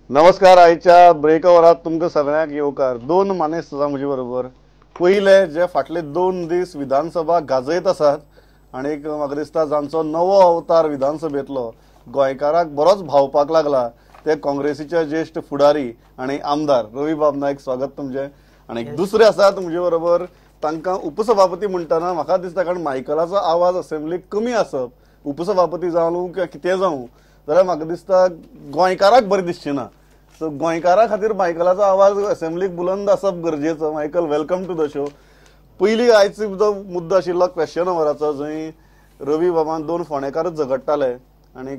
नमस्कार. आयच्या ब्रेकआवरात तुमकां सगळ्यांक येवकार. दोन मानेस्त आसा म्हजे बरोबर. पयले जे फाटले 2 दीस विधानसभा गाजयत आसात आनी म्हाका दिसता जांचो नवो अवतार विधानसभेंतलो गोंयकाराक बरोच भावपाक लागला ते काँग्रेसीचे ज्येश्ठ फुडारी आनी आमदार रवीबाब नायक, स्वागत तुमचें. आनी दुसरे आसात म्हजे बरोबर, तांकां उपसभापती म्हणटना म्हाका दिसता कारण मायकलाचो आवाज असेंब्लीक कमी आसप, उपसभापती जावं किंवा कितें जावं जाल्यार म्हाका दिसता गोंयकाराक बरें दिसचें ना. सो गोंयकारा खातीर मायकलाचो आवाज असेंब्लीक बुलंद आसप गरजेचो. Michael, welcome to the show. पयली आयचो जो मुद्दो आशिल्लो क्वेश्चन ओवराचो, जंय रवी बाबान दोन फोंडेकारच झगडटाले आनी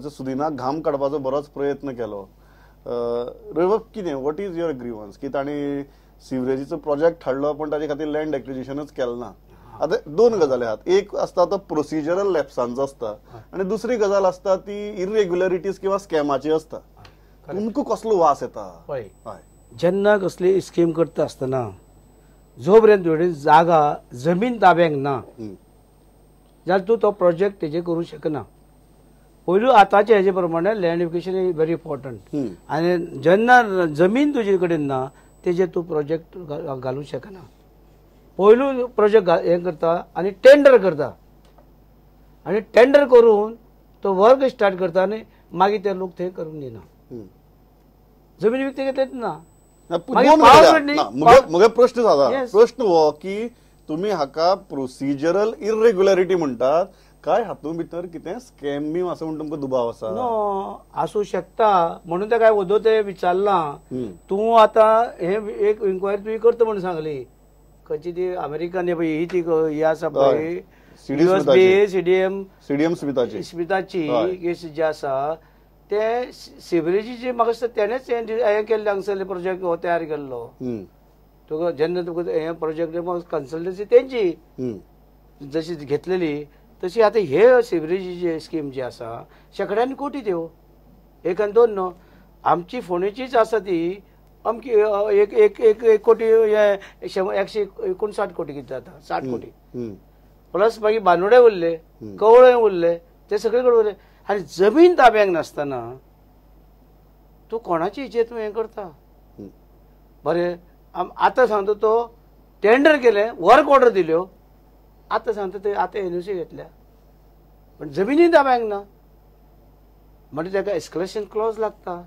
सुदिनाक घाम काडपाचो बरोच प्रयत्न केलो. रवी बाब, कितें, what is your grievance की तांणी सिवरेजीचो प्रोजेक्ट हाडलो पण ताजे खातीर लँड एक्विजिशनच केलें ना? आतां दोन गजाली आहात, एक आसता तो प्रोसिजरल लॅप्सांचो आसता आनी दुसरी गजाल आसता ती इरेग्युलरिटीज किंवा स्कॅमाची आसता. तुमकां कसलो वास येता? पळय, जेन्ना कसली स्कीम करता आसतना जो पर्यंत तुजे जागा जमीन ताब्यांक ना जाल्यार तूं तो प्रोजेक्ट तेजे करूं शकना. पयलू आतांचे हेजे प्रमाणे land acquisition is very important आनी जेन्ना जमीन तुजे कडेन ना तेजेर तूं प्रोजेक्ट घालूंक शकना. पयलू प्रोजेक्ट हें करता आनी टेंडर करता आनी टेंडर करून तो वर्क स्टार्ट करता आनी मागीर ते लोक थंय करूंक दिना, जमीन विकती घेतलीच ना. म्हगे प्रश्न जाता, प्रश्न हो की तुमी हाका प्रोसिजरल इरेग्युलरिटी म्हणटात काय हातूंत भितर कितें स्कॅम बी आसा म्हूण तुमकां दुबाव आसा? नो, आसूं शकता म्हणून ते काय वदो ते विचारलां. तूं आतां हे एक इन्क्वायरी तुवें करता म्हणून सांगली, खंयची ती अमेरिकन पळय ही ती ही आसा पळय सीडीएम सीडीएम स्मिताची स्मिताची केस जी आसा ते सिवरेजीचे म्हाका दिसता तेणेच हें केल्लें, हांगसरले प्रोजेक्ट हो तयार केल्लो. तुका जेन्ना तुका हें प्रोजेक्ट कन्सल्टन्सी तेंची जशी घेतलेली तशी आतां हे सिवरेजीची स्कीम जी आसा शेंकड्यांनी कोटी त्यो, एक आनी दोन न्हू, आमची फोंडेचीच आसा ती अमकी एक एक एक कोटी 159 कोटी कितें जाता, 60 कोटी प्लस मागीर बांदोडे उरले, कवळे उरले, ते सगळे कडेन उरले. आनी जमीन ताब्यांक नासतना तूं कोणाची हेचेर तूं हें करता? बरें, आतां सांगता तो टेंडर केलें, वर्क ऑर्डर दिल्यो, आतां सांगता ते आतां एनओसी घेतल्या पण जमिनी ताब्यांक ना म्हणजे ताका एस्कलेशन क्लॉज लागता,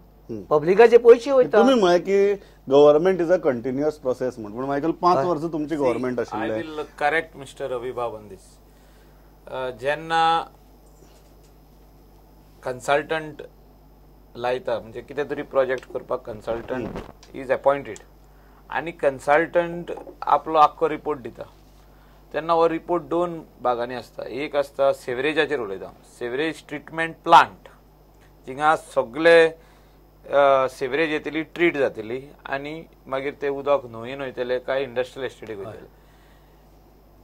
पब्लिकाचे पयशे वयता. तुमी म्हळें की government is a continuous process म्हण, पूण मायकल 5 वर्सां तुमची गव्हर्मेंट आशिल्लें. I will correct mister Ravi Bab on this. जेन्ना कन्सल्टंट लायता म्हणजे कितें तरी प्रोजेक्ट करपाक कन्सल्टंट is appointed आनी कन्सल्टंट आपलो आख्खो रिपोर्ट दिता तेन्ना हो रिपोर्ट 2 भागांनी आसता. एक आसता सिवरेजाचेर उलयता, सिवरेज ट्रिटमेंट प्लांट जिंगा सगळे सिवरेज येतली, ट्रीट जातली आनी मागीर ते उदक न्हंयेन वयतले काय इंडस्ट्रियल एस्टेटीक वयतले.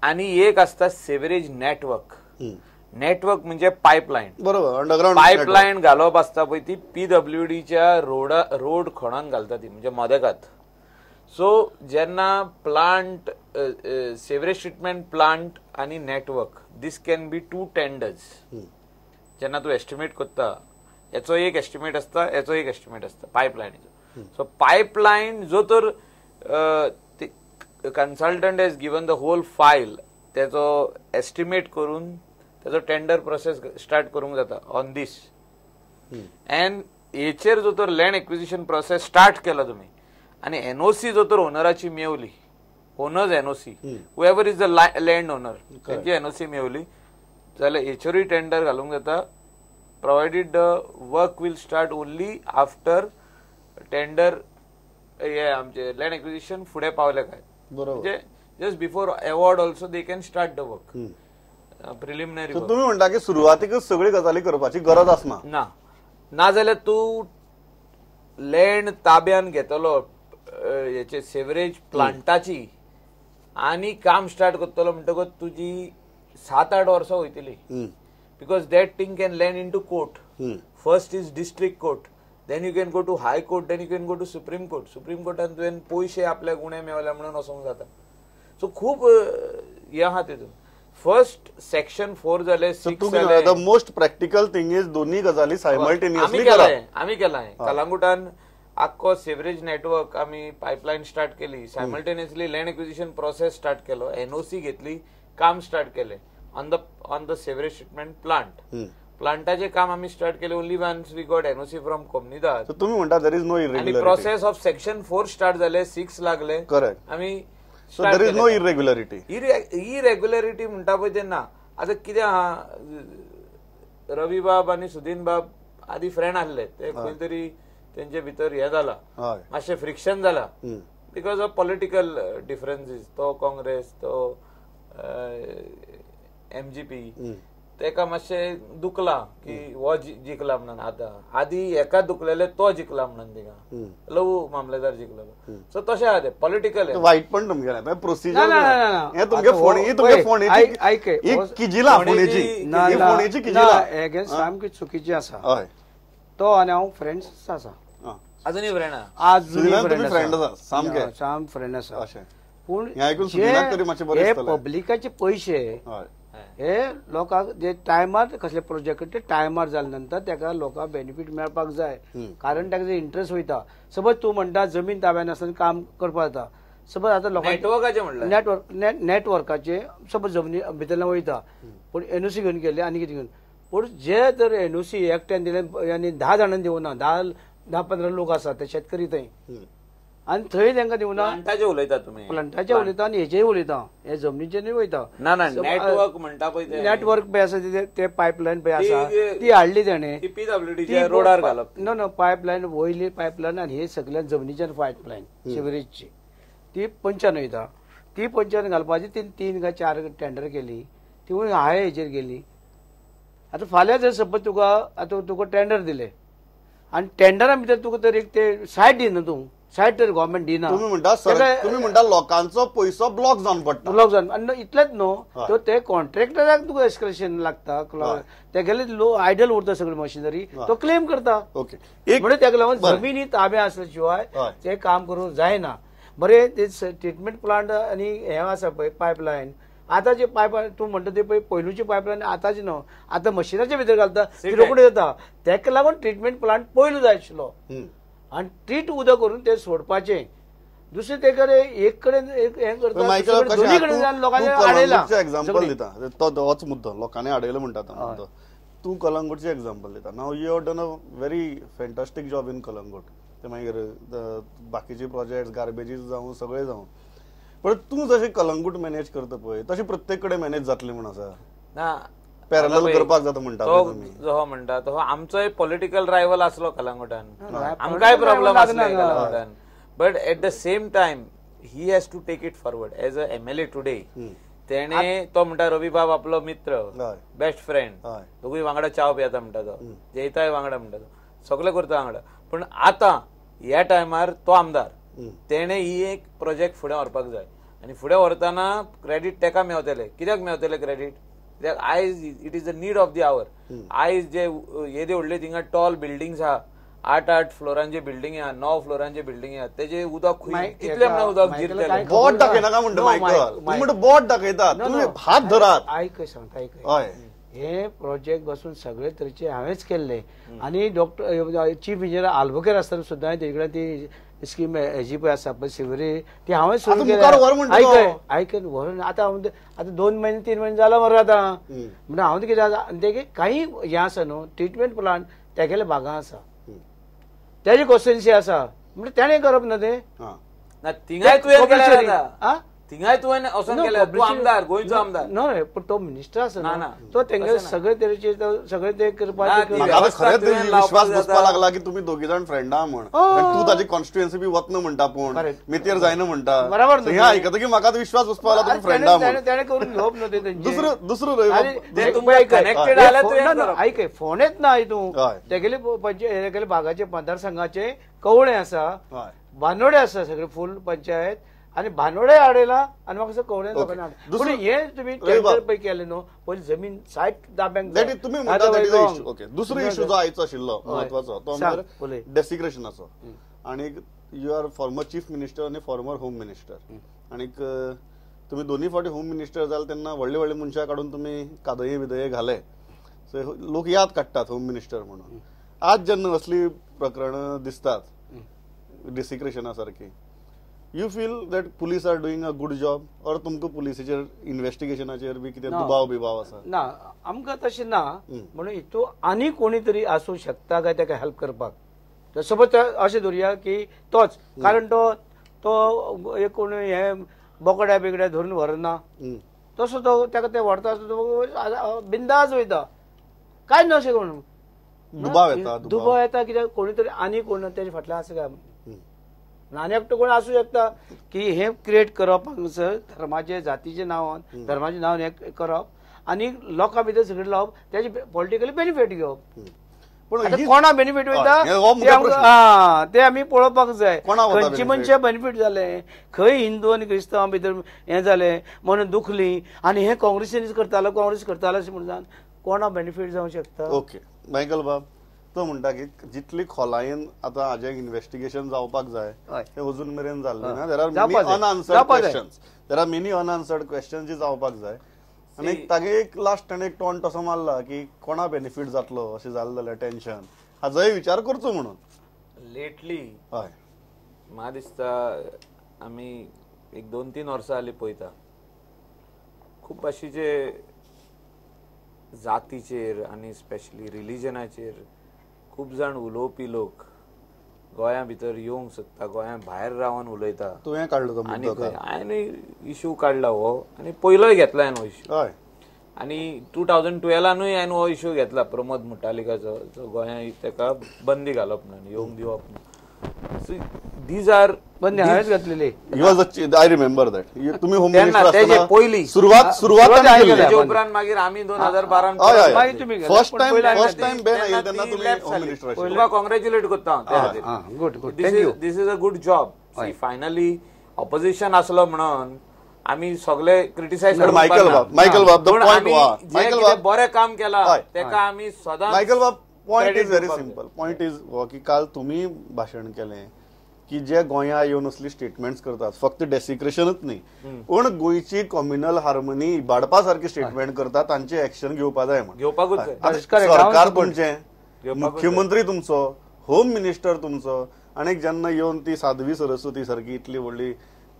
आनी एक आसता सिवरेज नेटवर्क. नेटवर्क म्हणजे पायपलायन, बरोबर, अंडरग्राउंड पायपलायन घालप आसता पळय ती पीडब्ल्यूडीच्या रोड खणोन घालता ती म्हणजे मदेकात. सो जेन्ना प्लांट सिवरेज ट्रिटमेंट प्लांट आनी network this can be 2 tenders. जेन्ना तूं एस्टिमेट करता हेचो एक एस्टिमेट आसता, हेचो एक एस्टिमेट आसता पायपलायनीचो. सो पायपलायन जो तर consultant has given the whole file तेचो एस्टिमेट करून तेचो टेंडर प्रोसेस स्टार्ट करूंक जाता ऑन these. And हेचेर जो तर लँड एक्विजिशन प्रोसेस स्टार्ट केला तुमी आनी एनओसी जो तर ओनराची मेवली, owners NOC, whoever is the land owner तेंची एनओसी मेवली जाल्यार हेचेरूय टेंडर घालूंक जाता, provided the work will start only after tender हे आमचे लँड एक्विजिशन फुडें पावले काय, म्हणजे just before award also they can start the work preliminary. तुमी म्हणटा की सुरवातीकच सगळी गजाली करपाची गरज आसना? ना, नाजाल्यार तूं लँड ताब्यान घेतलो हेचे सिवरेज प्लांटाची आनी काम स्टार्ट करतलो म्हणटकच तुजी 7-8 वर्सां वयतली. Because that thing can land into court. First is district court, then you can go to high court, then you can go to Supreme Court. Supreme Courtan तुवें पयशे आपल्याक उणे मेवले म्हणून वचोंक जाता. सो खूब हें आहा तितून. फर्स्ट सेक्शन 4 जाले, 6 जाले. The most practical thing is दोन्ही गजाली सायमल्टेनियसली करा. आमी केलां कलांगुटान आख्खो सिवरेज नेटवर्क आमी पायपलायन स्टार्ट केली, simultaneously land acquisition process start केलो, एनओसी घेतली, काम स्टार्ट केले on the sewerage treatment plant. प्लांटाचे काम आमी स्टार्ट केले only once we got NOC from Comunidade. तुम्ही म्हणता there is no irregularity. Process of section 4 start जाले, 6 लागले, करेक्ट. आमी so there is no irregularity. Irregularity म्हणटा पळय ते ना. आतां कितें आहा, रवी बाब आनी सुदीन बाब आदी फ्रेंड आहले, ते खंय तरी तेंचे भितर हे जाला, मातशें फ्रिक्शन जाला because of political differences. तो काँग्रेस, तो एमजीपी, तेका मातशें दुखला की हो जिखला म्हणून. आतां आदी हेका दुखलेले तो जिखला म्हणून तिका लवू मामलेदार जिखलेलो. सो तशें आहा तें पॉलिटिकल वायट पण तुमगेलें प्रोसिजर हें तुमगे फोंडेची किजिला, फोंडेची किजिला हें सामकी चुकीची आसा. तो आनी हांव फ्रेंड्स आसा, अजुनूय फ्रेंड आसा, अजुनूय फ्रेंड आसा, सामके साम फ्रेंड आसा. पूण हे पब्लिकाचे पयशे हे लोकांक जे टायमार कसले प्रोजेक्ट ते टायमार जाले नंतर तेका लोकांक बेनिफीट मेळपाक जाय, कारण ताका इंट्रस्ट वयता. सपोज तूं म्हणटा जमीन ताब्यान आसतना काम करपाक जाता, सपोज आतां लोकांक नेटवर्काचे सपोज जमनी भितरल्यान वयता, पूण एनओसी घेवन गेले आनी कितें घेवन, पूण जे जर एनओसी एकट्यान दिले आनी 10 जाणांनी दिवना, 10-15 लोक आसात ते शेतकरी थंय आनी थंय तांकां दिवना. प्लांटाचे उलयता तुमी, प्लांटाचे उलयता आनी हेचेय उलयता, हे जमनीचेर वयता. ना ना, नेटवर्क म्हणटा पळय, नेटवर्क पळय आसा ते पायपलायन पळय आसा ती हाडली तेणें, पीडब्ल्यूडीच्या रोडार घालप. नो नो, पायपलायन वयली पायपलायन आनी हे सगळ्या जमनीच्यान पायपलायन सिवरेजची ती पंचान वयता, ती पंचान घालपाची ती 3 काय 4 टेंडर केली, तिवूय हाय हेचेर गेली. आतां फाल्यां जर सपोज तुका आतां तुका टेंडर दिले आनी टेंडरा भितर तुका तर एक ते सायट दिना, तूं सायट तर गव्हर्मेंट दिना. तुम्ही म्हणटा तुम्ही म्हणटा लोकांचो पैसो ब्लॉक जावन पडटा, ब्लॉक जावन. आनी इतलेंच न्हू, तर ते कॉन्ट्रॅक्टराक तुका एस्कलेशन लागता, तेगेले लो आयडल उरता सगळी मशिनरी, तो क्लेम करता. ओके, म्हणून तेका लागून जमिनी ताब्या आसल्या शिवाय ते काम करूंक जायना. बरें, ते ट्रिटमेंट प्लांट आनी हें आसा पळय पायपलायन, आतां जे पायपलायन तूं म्हणटा ते पळय पयलूची पायपलायन आतांची न्हू, आतां मशिनाच्या भितर घालता ती रोखडी जाता. तेका लागून ट्रिटमेंट प्लांट पयलू जाय आशिल्लो आनी ट्रीट उदक करून ते सोडपाचें. दुसरें ते कडेन एक कडेन एक हें करता, दोनी कडेन लोकांनी आडयलां. एग्जाम्पल दिता तो होच मुद्दो, लोकांनी आडयलो म्हणटा तो मुद्दो. तूं कलंगूटचें एग्जाम्पल दिता. Now you have done a very fantastic job in Calangute, ते मागीर बाकीचे प्रोजेक्ट्स गार्बेजीस जावं सगळें जावं, पण तूं जशें कलंगूट मॅनेज करता पळय तशें प्रत्येक कडेन मॅनेज जातलें म्हूण आसा ना, पॅरलल करपाक जाता म्हणटा तो जो म्हणटा तो आमचोय पॉलिटिकल रायवल आसलो कलंगुटान, आमकांय प्रॉब्लम आसलो कलंगुटान, but at the same time he has to take it forward as a MLA today. तेणे तो म्हणटा रवी बाब आपलो मित्र, बेस्ट फ्रेंड, दोगूय वांगडा चाव पियेता म्हणटा तो, जेयताय वांगडा म्हणटा तो, सगळें करता वांगडा. पूण आतां ह्या टायमार तो आमदार, तेणे ही एक प्रोजेक्ट फुडें व्हरपाक जाय आनी फुडें व्हरतना क्रेडीट तेका मेवतलें. कित्याक मेवतलें क्रेडीट? कित्याक आयज it is the need of the hour. आयज जे येदे व्हडले थिंगा टॉल बिल्डिंग्स आहा, 8-8 फ्लोरांचे बिल्डिंग आहा, 9 फ्लोरांचे बिल्डिंग आहा, तेजे उदक कितले म्हणून उदक जिरतलें. बोट दाखयनाका म्हणटा मायकल, म्हणटा बोट दाखयता, तुमी हात धरात. आयक सांगता, आयक, हे प्रोजेक्ट बसून सगळे तरेचे हांवेंच केल्ले आनी डॉक्टर चीफ इंजिनियर आल्बुकेर आसतना सुद्दां तेजे कडेन ती स्कीम हेजी पळय आसा पळय सिवरेज, ती हांवें सुरू केली. आयक आयक, व्हरून आतां आतां 2 म्हयने 3 म्हयने जाला मरे आतां. म्हणून हांव कितें आसा आनी तेगे काही हें आसा न्हू ट्रिटमेंट प्लांट तेगेले भागां आसा, तेजी कॉन्स्टिट्युएन्सी आसा, म्हणजे तेणें करप ना तें. थिंगाय तुवें थिंगाय तुवें वचोन केलें, तूं आमदार, गोंयचो आमदार न्हय, पूण तो मिनिस्टर आसा ना, तो तेंगे सगळे तरेचे सगळे ते करपाक. खरेंच विश्वास बसपाक लागला की तुमी दोगी जाण फ्रेंडा म्हण, तूं ताजी कॉन्स्टिट्युएन्सी बी वतना म्हणटा, पूण मितेर जायना म्हणटा, बरोबर. हें आयकतकीर म्हाका विश्वास बसपाक लागला तुमी फ्रेंडा म्हण. तेणें करून घेवप न्हू तें. दुसरो दुसरो आयक, फोंडेच ना तूं, तेगेले तेगेले भागाचे मतदारसंघाचे कवळे आसा, बांदोडे आसा, सगळे फूल पंचायत आनी भानोडे आडयला आनी म्हाका कवळे लोकांनी हाडला. पूण हे तुमी टेंडर पळय केलें न्हू, पयलीं जमीन सायट दाब्यांक. तुमी म्हणटा दुसरो इशू जो आयचो आशिल्लो म्हत्वाचो तो म्हणल्यार डेसिक्रेशनाचो. आनी you are former chief minister आनी फॉर्मर होम मिनिस्टर, आनीक तुम्ही दोन्ही फावटी होम मिनिस्टर जाल तेन्ना व्हडले व्हडले मनशां काडून तुमी कादये बिदये घाले, सो लोक याद काडटात होम मिनिस्टर म्हणून. आज जेन्ना असली प्रकरणां दिसतात डिसिक्रेशना सारकी, you feel that police are doing a good job or तुमकां पुलिसेचेर इन्व्हेस्टिगेशनाचेर बी कितें दुबाव बिबाव आसा? ना, आमकां तशें ना. म्हणून हितू आनी कोणी तरी आसूं शकता काय ताका हेल्प करपाक. सपोज अशें धरुया की तोच, कारण तो तो एक कोण हे बोकड्या बिकड्या धरून व्हरना तसो तो ताका ते व्हरता आसतो, बिंदास वयता, कांय ना अशें कोण दुबाव येता. दुबाव येता कित्याक कोणी तरी आनी कोण तेजे फाटल्यान आसा काय. आनी एकटो कोण आसूं शकता की हे क्रिएट करप हांगासर धर्माचे जातीचे नांवान, धर्माचे नांवान हें करप आनी लोकां भितर सगळें लावप, तेजे पॉलिटिकली बेनिफीट घेवप. कोणा बेनिफीट वयता ते आमी पळोवपाक जाय. खंयची मनशां बेनिफीट जाले, खंय हिंदू आनी क्रिस्तांवां भितर हें जालें म्हणून दुखली आनी हें काँग्रेसीनीच करतालो, काँग्रेस करतालो अशें म्हणून कोणा बेनिफीट जावंक शकता. ओके मायकल बाब, तो म्हणटा की जितली खोलायेन आतां हाजें इन्व्हेस्टिगेशन जावपाक जाय तें अजून मेरेन जाल्लें ना. There are many unanswered questions, there are many unanswered question जी जावपाक जाय. आनी तागे एक लास्ट ताणें एक टॉन्ट असो मारला की कोणा बेनिफीट जातलो अशें जालें जाल्यार टेन्शन, हाजोय विचार करचो म्हणून. लेटली हय म्हाका दिसता आमी एक 2-3 वर्सां जालीं पळयता खूब भाशेचे जातीचेर आनी स्पेशली रिलिजनाचेर खूब जाण उलोवपी लोक गोंया भितर येवंक सोदता, गोंया भायर रावन उलयता. तुवें काडलो तो आनी हांवें इशू काडला हो आनी पयलोय घेतला हांवें हो इशू. हय आनी 2012नूय हांवें हो इशू घेतला प्रमोद मुटालिकाचो, जो गोंया ताका बंदी घालप ना, येवंक दिवप ना. सो these are बंदी हांवेंच घातलेली. I remember that. तुम्ही होम मिनिस्टर पयली सुरवात सुरवात तेजे उपरांत मागीर आमी 2012 फर्स्ट टायम बॅन आयिल्लें तेन्ना तुमी होम मिनिस्टर आशिल्ले. तुका कॉंग्रॅच्युलेट करता हांव त्या खातीर. Good good, thank you. This is a good job. See finally opposition आसलो म्हणून आमी सगळे क्रिटिसायज. मायकल बाब, मायकल बाब, the point Michael बाब बरें काम केलां तेका आमी सदांच. मायकल बाब, point is very simple. Point is की काल तुमी भाशण केलें की जे गोंया येवन असली स्टेटमेंट्स करतात फक्त डेसिक्रेशनच न्ही पूण गोंयची कम्युनल हार्मनी इबाडपा सारकी स्टेटमेंट करतात, तांचे एक्शन घेवपा जाय म्हण. घेवपाकूच जाय. सरकार तुमचें, मुख्यमंत्री तुमचो, होम मिनिस्टर तुमचो, आनी जेन्ना येवन ती साध्वी सरस्वती सारकी इतली व्हडली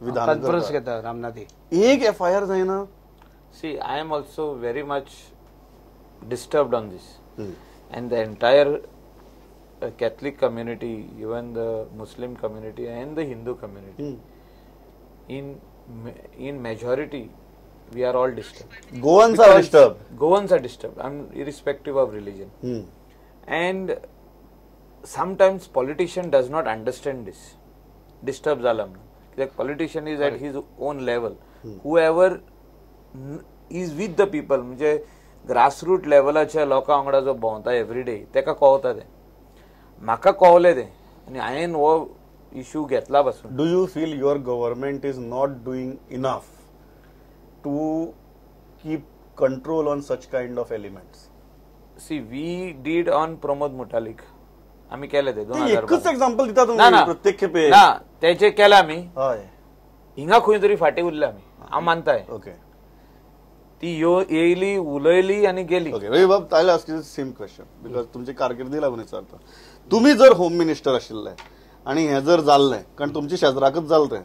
विधान घेता रामनाथी, एक एफआयआर जायना. See, I am also very much disturbed on this. And the entire Catholic community, even the Muslim community and the Hindu community, in majority, we are all disturbed. Goans are disturbed. Goans are disturbed, irrespective of religion. And sometimes politician does not understand this. Disturb जाला म्हणून. कित्याक politician is at his own level. Whoever is with the people, म्हणजे grassroot लेवलाच्या लोकां वांगडा जो भोंवता everyday तेका कळटा तें. म्हाका कळलें तें आनी हांवें हो इशू घेतला पासून. Do you feel your government is not doing enough to keep control on such kind of elements? See, we did on Pramod Mutalik. आमी केलें तें 2012. एकच एक्झाम्पल दिता तुमी प्रत्येक खेपे. ना, तेजें केलें आमी. हय, हिंगा खंय तरी फाटीं उरले आमी, हांव मानताय. ओके, ती येयली, उलयली आनी गेली. ओके रवी बाब, I ask you same question because तुमची कारकिर्दी लागून विचारता. तुमी जर होम मिनिस्टर आशिल्ले आनी हें जर जाल्लें, कारण तुमचे शेजराकच जालें तें,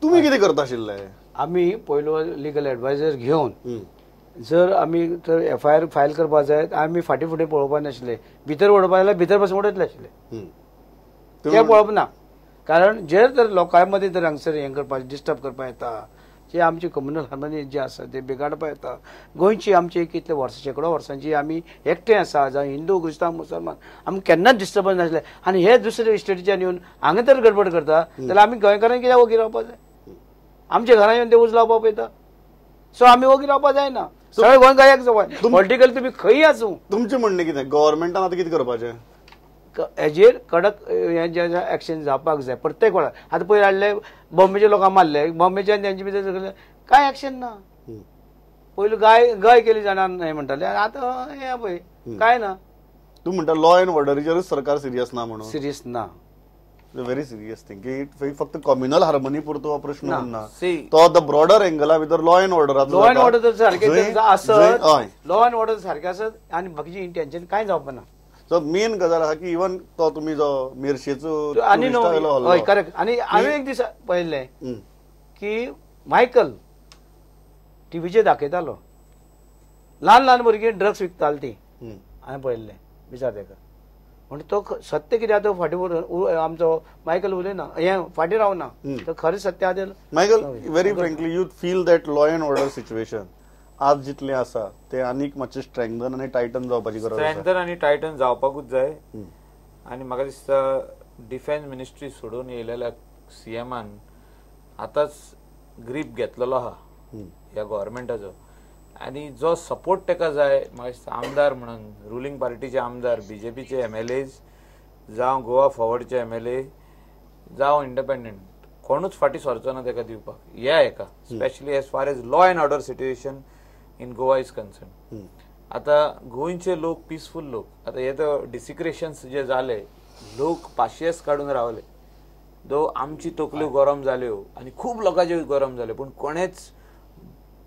तुमी कितें करता आशिल्ले? आमी पयलो लिगल एडवायजर घेवन जर आमी तर एफआयआर फायल करपाक जाय, आमी फाटीं फुडें पळोवपाक नाशिल्ले. भितर उडोवपाक जाल्यार भितर पासून उडयतले आशिल्ले, तें पळोवप ना. कारण जे तर लोकां मदीं जर हांगसर हें करपाक डिस्टर्ब करपाक येता, जे आमची कम्युनल हार्मनी जे आसा ते बिगाडपा येता. गोंयची आमची कितले वर्सां, शेंकडो वर्सांची आमी एकटें आसा, जावं हिंदू क्रिस्तांव मुसलमान, आमकां केन्नाच डिस्टर्बन्स नासलें. आनी हे दुसरे स्टेटीच्यान येवन हांगा तर गडबड करता जाल्यार आमी गोंयकारांक कित्याक ओगी रावपाक जाय? आमच्या घरां येवन ते उज लावपाक पळयता. सो आमी ओगी रावपाक जायना. सगळे गोंयकार एक जावपाक. पॉलिटिकल तुमी खंय आसूं. तुमचें म्हणणें कितें, गव्हर्मेंटान आतां कितें करपाचें? हेजेर कडक हें जें एक्शन जावपाक जाय प्रत्येक वेळार. आतां पयर हाडले बॉम्बेच्या लोकांक मारले, बॉम्बेच्यान तेंचे भितर सगळें कांय एक्शन ना. पयलू गाय गाय केली जाणां हें म्हणटाले, आतां हें पळय कांय ना. तूं म्हणटा लॉ एंड ऑर्डरीचेरूच सरकार सिरियस ना म्हणून? सिरियस ना. व्हेरी सिरियस थिंग की फक्त कम्युनल हार्मनी पुरतो हो प्रश्न उरना, तो the broader एंगला भितर law and order, law and order जर सारकें आसत, लॉ एंड ऑर्डर सारकें आसत आनी बाकीचे इंटेन्शन कांय जावपा ना. सो मेन गजाल आसा की इवन तो तुमी जो मिरशेचो आनी हय करेक्ट. आनी हांवें एक दीस पळयल्लें की मायकल टिवीचेर दाखयतालो ल्हान ल्हान भुरगीं ड्रग्स विकताली ती हांवें पळयल्लें विचार तेका. म्हण तो सत्य कितें तो फाटीं आमचो मायकल उलयना, हें फाटीं रावना, तो खरें सत्य आहा. Michael, very frankly you feel that law and order situation आज जितलें आसा ते आनीक मातशें स्ट्रेंथन आनी टायटन जावपाची गरज आसा. स्ट्रेंथन आनी टायटन जावपाकूच जाय. आनी म्हाका दिसता डिफेन्स मिनिस्ट्री सोडून येयलेल्या सीएमान आतांच ग्रीप घेतलेलो आहा ह्या गव्हर्मेंटाचो, आनी जो सपोर्ट ताका जाय म्हाका दिसता आमदार म्हणून रुलींग पार्टीचे आमदार, बीजेपीचे एमएलएज जावं गोवा फॉवर्डचे एमएलए जावं इंडिपेंडंट, कोणूच फाटीं सरचो ना ताका दिवपाक ह्या हेका, specially as far as law and order situation in Goa is concern. आतां गोंयचे लोक पिसफूल लोक, आतां हे तर डिसिक्रेशन्स जे जाले लोक पाशियेस काडून रावले, दो आमची तकल्यो गरम जाल्यो आनी खूब लोकांच्यो गरम जाल्यो, पूण कोणेच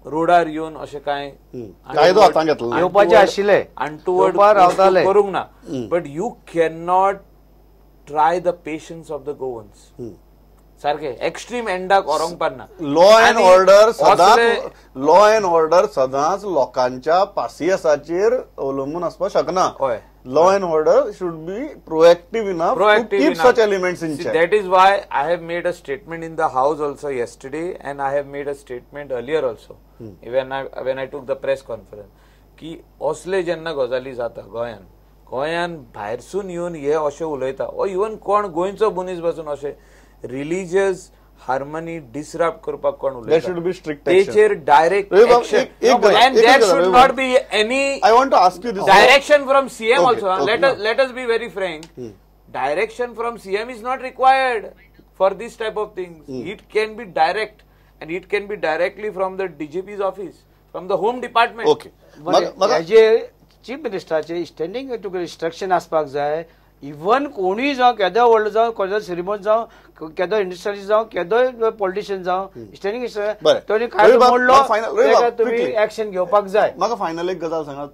रोडार येवन अशें कांय येवपाचें आशिल्लें अनटुवर्ड करूंक ना. But you can not try the patience of the Goans, सारखे एक्स्ट्रीम एंडाक व्हरूंक पारना. लॉ एंड ऑर्डर सदांच, लॉ एंड ऑर्डर सदांच लोकांच्या पासियेसाचेर अवलंबून आसपाक शकना. Law and order should be proactive enough to keep such elements in check. That is why I have made a statement in the house also yesterday, and I have made a statement earlier also when I took the press conference की असले जेन्ना गजाली जाता गोंयान, गोंयान भायरसून येवन हे अशें उलयता, ओ इवन कोण गोंयचो मनीस बसून अशें रिलीजियस हार्मनी डिसरप्ट करपाक कोण उलयता, तेचेर direct action, and there should not be any. I want to ask you this direction from CM also. Let us be very frank, direction from CM is not required for this type of things. It can be direct and it can be directly from the DGP's office, from the home department. Okay, हेजेर chief मिनिस्टराचे standing तुका instruction आसपाक जाय. Even कोणूय जावं, केदो व्हडलो जावं, केदो श्रीमंत जावं, केदो इंडस्ट्रियलिस्ट जावं, केदोय पॉलिटिशियन जावं, स्टँडींग इन्स्ट्रक्शन कायदो मोडलो ताका तुमी एक्शन घेवपाक जाय. म्हाका फायनल एक गजाल सांगात,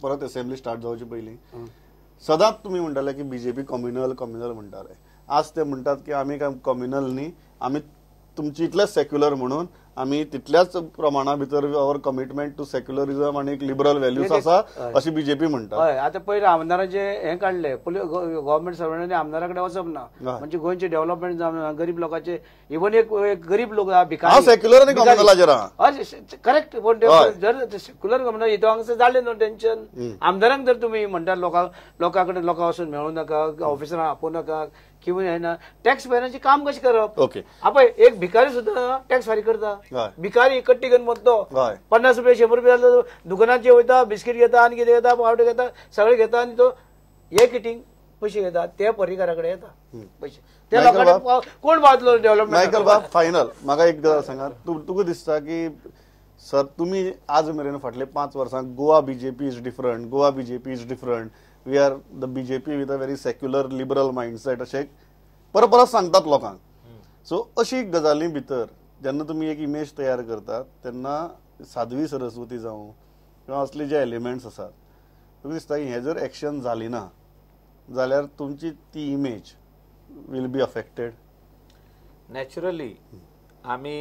परत असेंब्ली स्टार्ट जावचे पयलीं सदांच तुमी म्हणटाले की बीजेपी कम्युनल कम्युनल म्हणटाले, आज ते म्हणटात की आमी काय कम्युनल न्ही, आमी तुमची इतलेच सेक्युलर म्हणून आमी तितल्याच प्रमाणा भितर our commitment to secularism आनी लिबरल व्हॅल्यूज आसा अशी बीजेपी म्हणटा. हय, आतां पयलीं आमदारांचे हें काडलें, गव्हर्मेंट सर्वंटांनी आमदारा कडेन वचप ना, म्हणजे गोंयचें डेव्हलपमेंट जावना, गरीब लोकांचे इवन एक गरीब लोक आहा भिकारी, सेक्युलर आनी कम्युनलाचेर हय करेक्ट. पूण जर सेक्युलर कम्युनल हितू हांगासर जालें न्हू टेन्शन. आमदारांक जर तुमी म्हणटा लोकां कडेन लोकां वचून मेळूं नाका, ऑफिसरांक आपोवं नाका किंवा हे ना, टॅक्स पेयरांचें काम कशें करप? ओके, आपय एक भिकारी सुद्दां टॅक्स फारीक करता, भिकारी कट्टी घेवन वतलो, 50 रुपये 100 रुपये दुकानाचेर वयता, बिस्कीट घेता आनी कितें घेता, पावटी घेता, सगळें घेता आनी तो एक इटिंग पयशे घेता, ते परिकारा कडेन येता पयशे, ते लोकांक कोण पावतलो डेव्हलपमेंट? मायकल बाब, फायनल म्हाका एक गजाल सांगात, तुका दिसता की सर तुमी आज मेरेन फाटले 5 वर्सां Goa BJP is different, Goa BJP is different, we are the BJP with a very secular liberal mindset अशें परत परत सांगतात लोकांक. सो अशी गजाली भितर जेन्ना तुमी एक इमेज तयार करतात तेन्ना साध्वी सरस्वती जावं किंवा असले जे एलिमेंट्स आसात, तुका दिसता की हें जर एक्शन जाली ना जाल्यार तुमची ती image will be affected naturally. आमी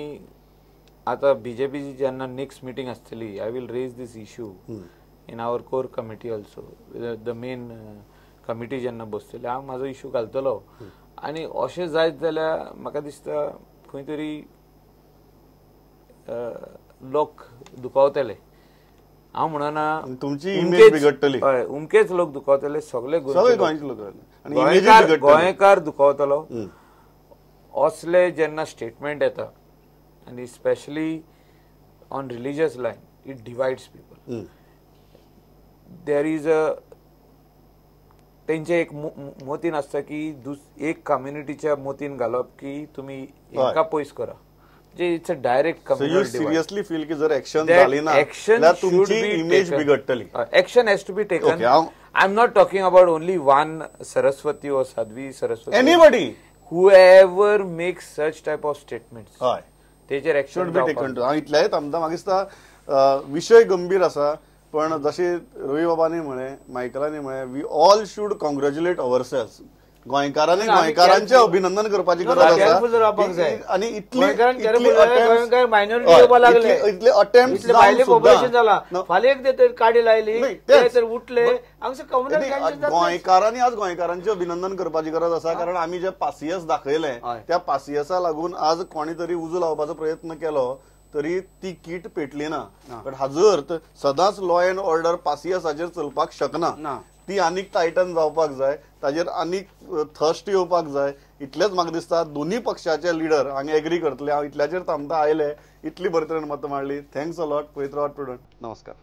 आतां बीजेपीची जेन्ना नेक्स्ट मिटींग आसतली, I will raise this issue in our core committee also, the main committee जेन्ना बसतली हांव म्हाजो इशू घालतलो. आनी अशें जायत जाल्यार म्हाका दिसता खंय तरी लोक दुखावतले. हांव म्हणना तुमची इमेज बिगडटली, हय उमकेच लोक दुखावतले, सगळे गोंयकार दुखावतलो. असले जेन्ना स्टेटमेंट येता आनी specially on religious line, it divides people. There is a तेंचे एक मोतीन आसता की एक कम्युनिटीच्या मोतीन घालप की तुमी हेका पयस करा, जे it's a direct communal. You seriously feel की जर एक्शन झाली ना एक्शन तुमची image बिघडटली. Action has to be taken. I am not talking about only one Saraswati or Sadhvi Saraswati, anybody whoever makes such type of statements हय तेचेर action be taken. हांव इतलेंच थांबता. म्हाका दिसता विशय गंभीर आसा, पण जशें रवी बाबांनी म्हळें, मायकलांनी म्हळें, we all should congratulate ourselves. गोंयकारांनी गोंयकारांचें अभिनंदन करपाची गरज आसा. आनी इतले अटेम्प्ट गोंयकारांनी आज गोंयकारांचें अभिनंदन करपाची गरज आसा, कारण आमी जे पासियस दाखयलें त्या पासियसा लागून आज कोणी तरी उजो लावपाचो प्रयत्न केलो तरी ती कीट पेटली ना. बट हाजो अर्थ सदांच लॉ एंड ऑर्डर पासियसाचेर चलपाक शकना, ती आनीक टायटन जावपाक जाय, ताजेर आनीक थर्स्ट येवपाक जाय. इतलेंच म्हाका दिसता दोन्ही पक्षाचे लिडर हांगा एग्री करतले. हांव इतल्याचेर थांबता. आयले इतली बरे तरेन मतां मांडली. Thanks a lot. पळयत रावात प्रुडंट. नमस्कार.